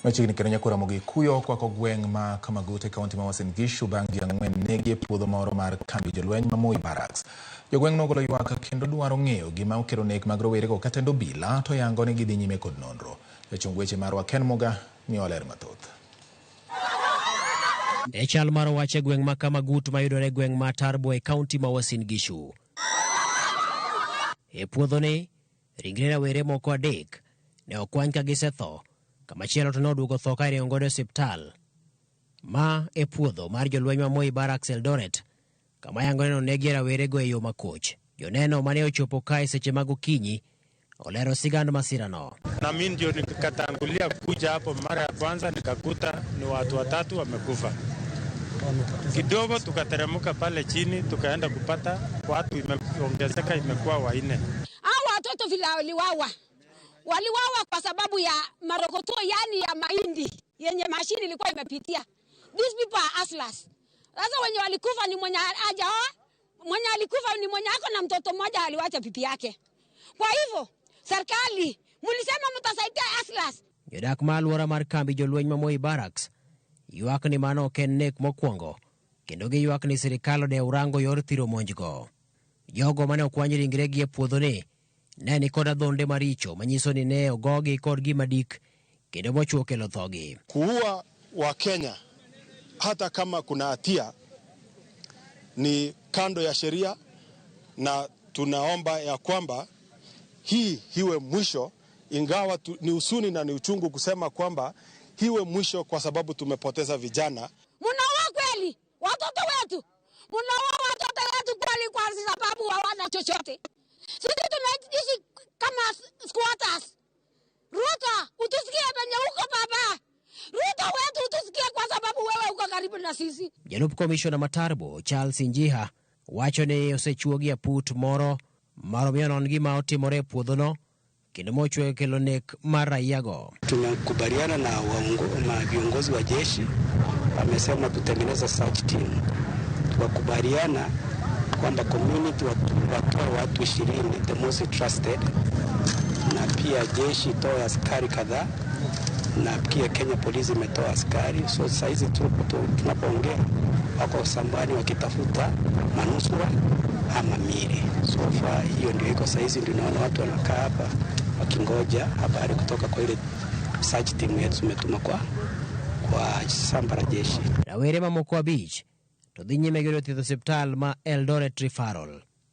Machiegni kendo nyakora Ramogi kuyo okwako gweng' ma Kamagut e kaunti ma Uasin Gishu bang' ji ang'wen negi e puodho moro mar kambi jolweny ma Moi Barracks. Jogweng' nogolo ywak kendo dwaro ng'eyo gima okelo nek mag rowerego ka tend obila to yango ni gidhi nyime kod nonro. Jachung weche marwa Ken Muga miyowa ler mathoth. E chal mar wach e gweng' ma Kamagut mayudore e gweng' ma Tarbo e kaunti ma Uasin Gishu. E puodhoni, ringre rawere moko adek ne okwany ka gisetho, kamachielo to noduogo tho ka iringo godo e osiptal. Ma e puodho mar jolweny ma Moi Barracks Eldoret, kama yango neno negie rawerego e yo makoch. Joneno mane ochopo kae seche mag okinyi olero sigand masirano. Na mimi ndio nikatangulia kuja hapo mara ya kwanza, nikakuta ni watu watatu wamekufa. Kidogo tukateremka pale chini, tukaenda kupata watu imeongezeka, imekuwa wanne. Hao watoto vile waliwawa, waliwawa kwa sababu ya marokoto, yani ya mahindi yenye mashini ilikuwa imepitia. These people are hustlers. Sasa wenye walikufa ni mwenye hajaoa, mwenye alikufa ni mwenye ako na mtoto mmoja aliwacha bibi yake. Kwa hivyo serikali mlisema mtasaidia hustlers. Jodak ma alwora mar kambi jolweny ma Moi Barracks ywak ni mano ok en nek mokwongo kendo giywak ni sirikal odew rango yor thiro monjgo. Jogo mane okwany ringregi e puodhoni ne ni kod adhonde maricho manyiso ni ne ogogi kod gima dik kendo mochuo kelo thogi. Kuua Wakenya hata kama kuna hatia ni kando ya sheria, na tunaomba ya kwamba hii iwe mwisho, ingawa ni huzuni na ni uchungu kusema kwamba iwe mwisho kwa sababu tumepoteza vijana. Munaua kweli watoto wetu, munaua watoto wetu kweli kwa sababu hawana chochote. Sisi tunaishi kama squatters. Ruto, utusikie penye uko baba. Ruto wetu utusikie kwa sababu wewe uko karibu na sisi. Jalup komishona ma Turbo Charles Njiha wacho ni osechuogi aput moro mar omiyo non gima otimore e puodhono kendo mochwe kelo nek mar raiago. Tumekubaliana na viongozi wa jeshi, wamesema tutengeneze search team. Tukakubaliana kwamba community watoe watu 20 the most trusted, na pia jeshi itoe askari kadhaa, na pia Kenya Police imetoa askari. So saizi tunapoongea wako sambani wakitafuta manusura ama miili. So far hiyo ndio iko saizi, ndio naona watu wanakaa hapa wakingoja habari kutoka kwa ile search team yetu tumetuma kwa shamba la jeshi. Rawere mamoko abich to dhi nyime gi yudo thieth e osiptal ma Eldoret Referral.